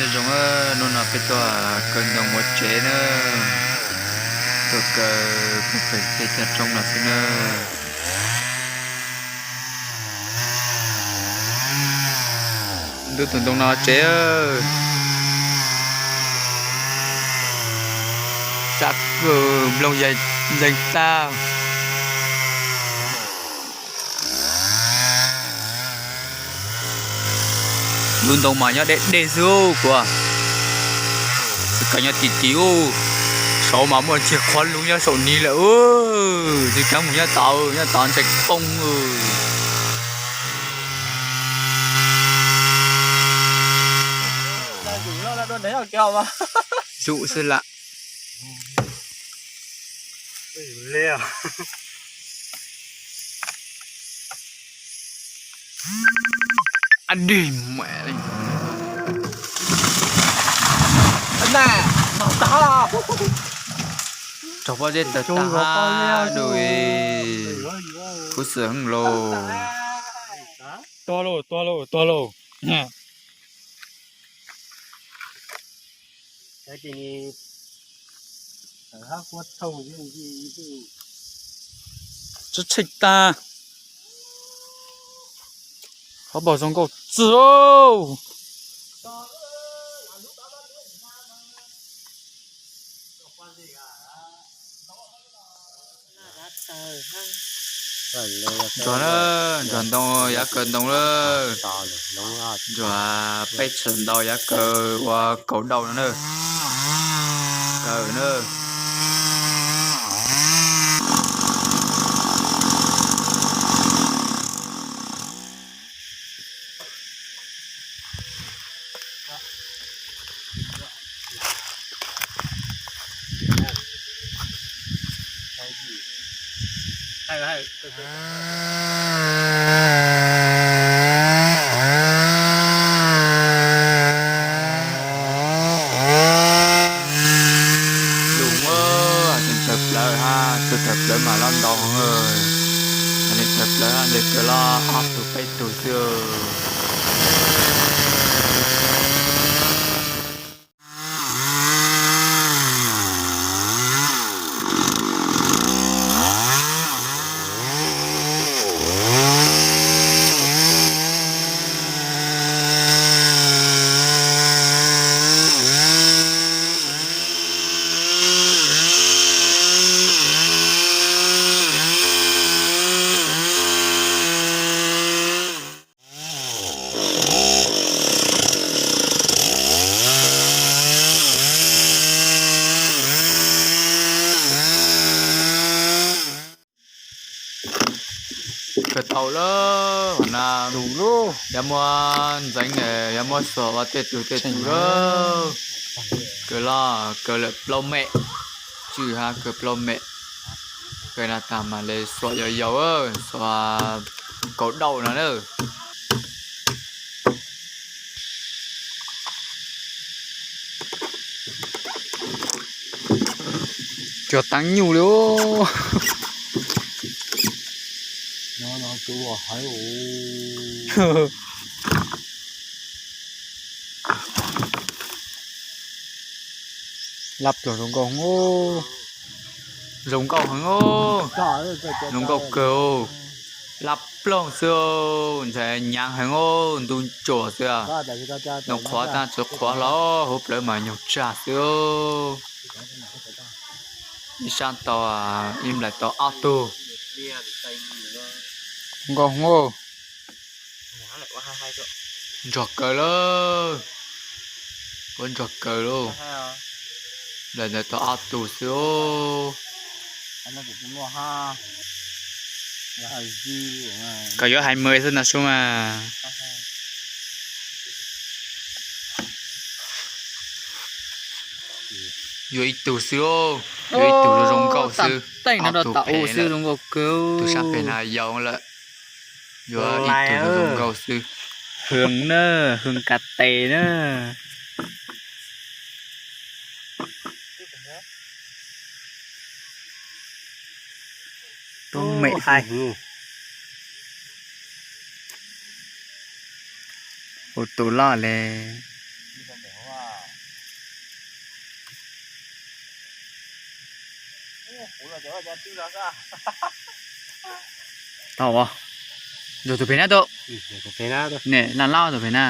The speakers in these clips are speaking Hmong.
Nyob zoo, hnub no peb tuaj kaw ntoo ua tsev na, tuaj kaw pem tej cag roob no xwb na. Ntub tus ntoo no tsev, tsam nplooj ntxeev tag. Lub ntoo mas nyob deb deb xwb kuv, tsis kaw nyob ti ti ub. Saud mas muaj ntsis qhuav lug nyob saum ni lawm, tsis kav mus nyob tod, nyob tod ntshai poob. Zuj xwb lam. Adi, rau pob zeb tawg tag hab dua, khuv xim heev lauj. Tuag lauj, tuag lauj, tuag lauj. Tsis tsheej tag, qhov npaum zoo nkauj txwj. Ntsuag na, ntsuag ntoo yav kaw ntoo na. Ntsuag peb txhia ntau yav kaw ua kaus dauj no na. Kaw na. Lug, tseem tawg plawv hab, tseem tawg plawv mas loj ntau heev. Tseem tawg plawv hab, ntshe kaw loj ob tug peb tug xwb. Kaw tau lawm, hov na, yuav muab ntxeev, yuav muab xuas ua tej tug tej tug lawm. Kaw loj, kaw lawm plaub mem, tswj hab kaw plaub mem. Kaw no tag mam li xuas yau yau, xuas kaus dauj no na. Cua teeb nyuj li. Lab ploog zoo nkauj heev, zoo nkauj heev, zoo nkauj kawg. Lab ploog xwb, ntshai nyaav heev, ntuj ntsuam xwb. Ntuj qhuav tag tsis qhuav los hauv plawv mas nyoog tsag xwb. Ib sab tau, ib nplaim tau ob tug. Zoo nkauj heev. Ntsuag kaw lawm, puab ntsuag kaw lauj. Nplaim ntawd tau ob tug xwb. Koj yuav hais mus xwb no sub mas. Yuav ib tug xwb, yuav ib tug zoo nkauj xwb. Ob tug phem lawm, tus sab pem no yau lawm. Yuav ib tug zoo nkauj xwb. Hwm na, hwm kas tes na. Tub mem hais. Ua tus loj le. Tau, yog tus pem na tau. Ne laj laj tus pem na.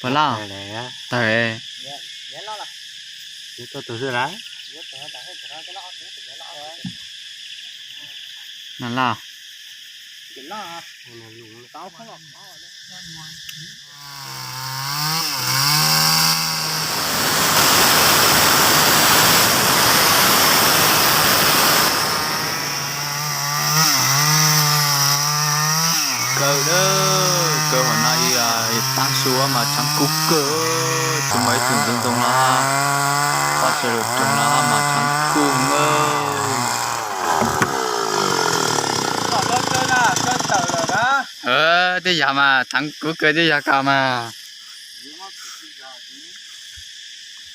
Puas laj? Tawg. Laj laj. Kaw na, kaw hom no ib taab su mas tshav kub kawg, tsis muaj ib tug ntxoov ntxoo no, pab tsaws lug roog no mas tshav kub na. Tej yog mas tshav kub kawg, tej yog koj mas.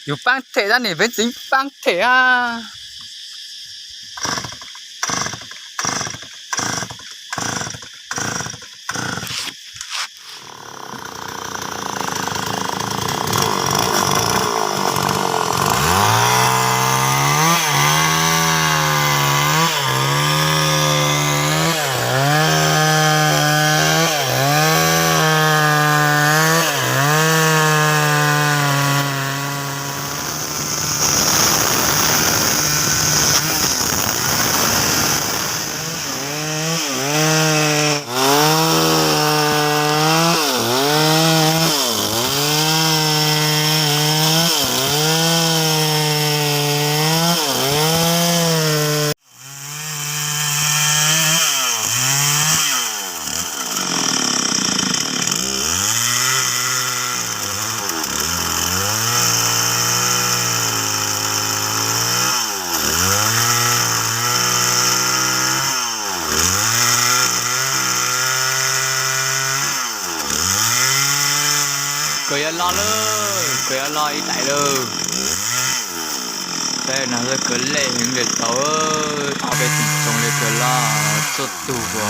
Yus paab them tab nim peb txiv paab them a. Kawg yuav loj lawm, kawg yuav loj ib daim lawm. Peb no kawg lej heev le tau, ob peb teev tsoov le kawg loj txhua tug as.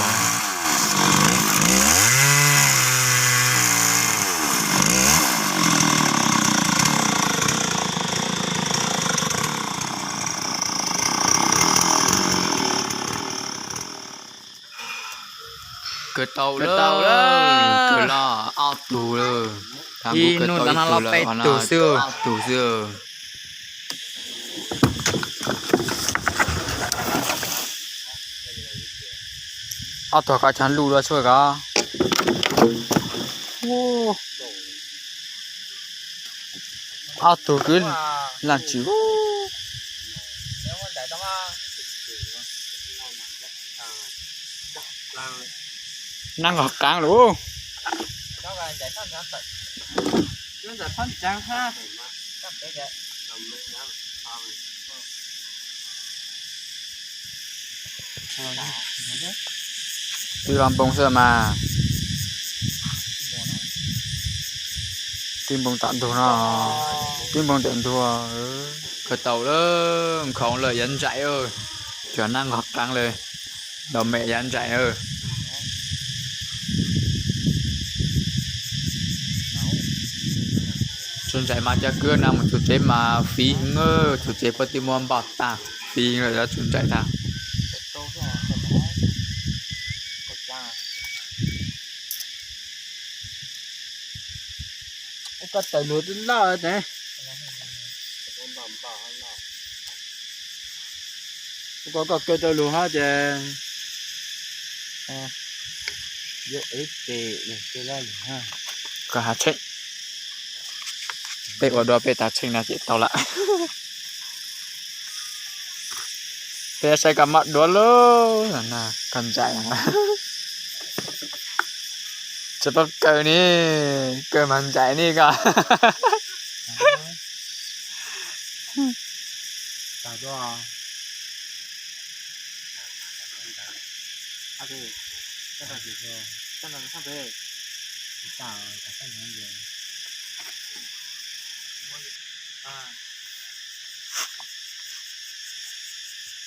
Kawg tau lawm, kawg loj ob tug lawm. Ib nub ntawd no loj peb tug xwb. Ob tug ko cov luj dua tshuaj ko. Ob tug kwv lam tsis. Nab nqos qaab lawm. Twb los npoo xwb mas. Twb npoo tom ntug no, twb npoo ntawm ntug. Kawg tau lawm, nkhoov lawm yav nraim, cov nab nqos qaab lawm, ntaus mem yav nraim. Txug nraim mas cov kwv no mus txug tsev mas fiv heev, txug tsev puab twb muab npaj tag, fiv lawm cov txug nraim tag. Koj taws luag twb loj ces. Koj, koj kaw taws luag hab ces. Koj hav tsheej. Peb ua dua peb tav tsheej no ces tau lawm. Peb saib koj maj duav lawm, koj ntsais. Tsis paub kaw ne, kaw mas ntsais ne koj.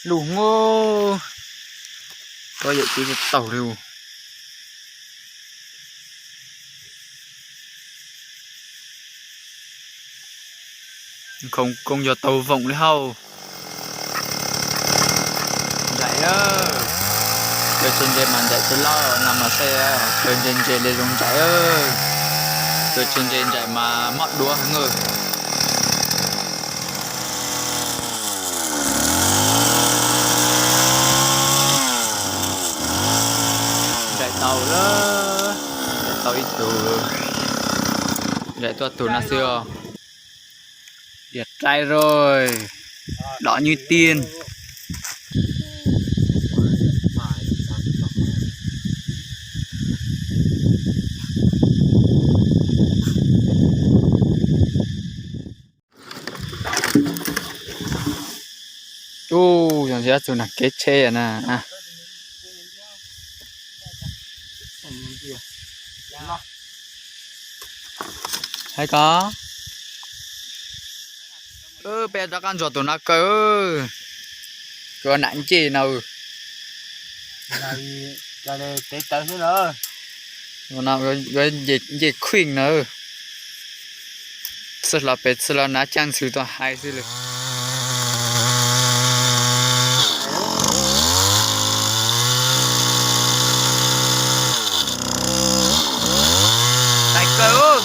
Lug hov, koj yawm tib taug li. Khoom koob yog tau voom li hauj. Caws tsis ntse mas ncaim tsis loj no mas saib, caws ntse ntse li zoo ncaim, caws tsis ntse ncaim mas mob duav heev. Ncaim tau lawm, ncaim tau ib tug, ncaim tuaj tug no xwb os. Diam rai rồi, đỏ như tiên. Ub, zoo siab txug nram kev tsheb na. Hais ko, peb rov qab ntsuas tus no kaw, tsuas nam ncej no. Ncej kheej na, txij hlo pem txij hlo nav caaj ntxhw tuaj hais xwb lawm. Tais kawg.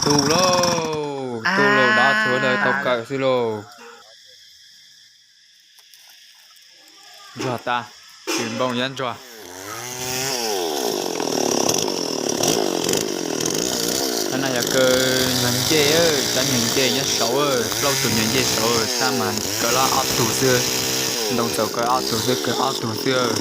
Tu lauj, tu lauj, dov tsuav lawm tau kawm xwb lauj. Ntsuag tas, tsis npoo yuav ntsuag. Cov no yog kaw nyuag ncej, cov nyuag ncej nyob saud, plaub tug nyuag ncej saud, tab mas kaw los ob tug xwb. Ntoo txaus kaw ob tug xwb, kaw ob tug xwb.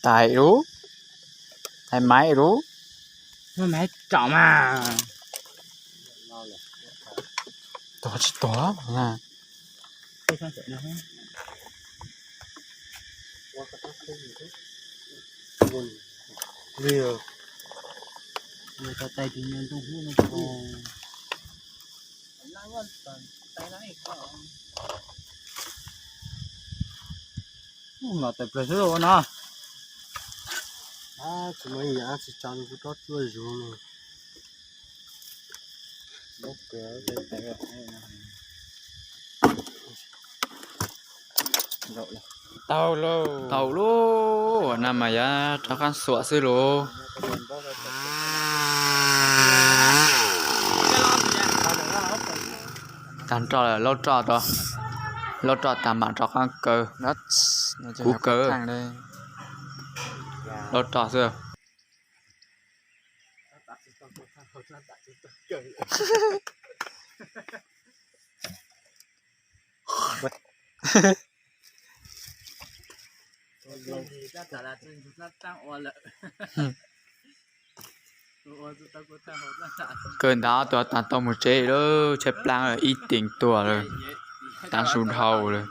Tais lub, tais maiv lub, maiv tsom mas. Tuag tsis tuag na. Los tais plaws xwb no. Tsis muaj ib yam tsis tso kuv rov tsuaj zus no. Tau lauj, tau lauj, ua no mas yuav rov qab xuam xwb lauj. Tag nrho lawm, laub roj tau, laub roj tag mam rov qab kaw. Kuv kaw, laub roj xwb. Kaw ntawd ob tug tag tau mus tsev lawm, tshaib plab ib teev tuaj lawm, tav su dhau lawm.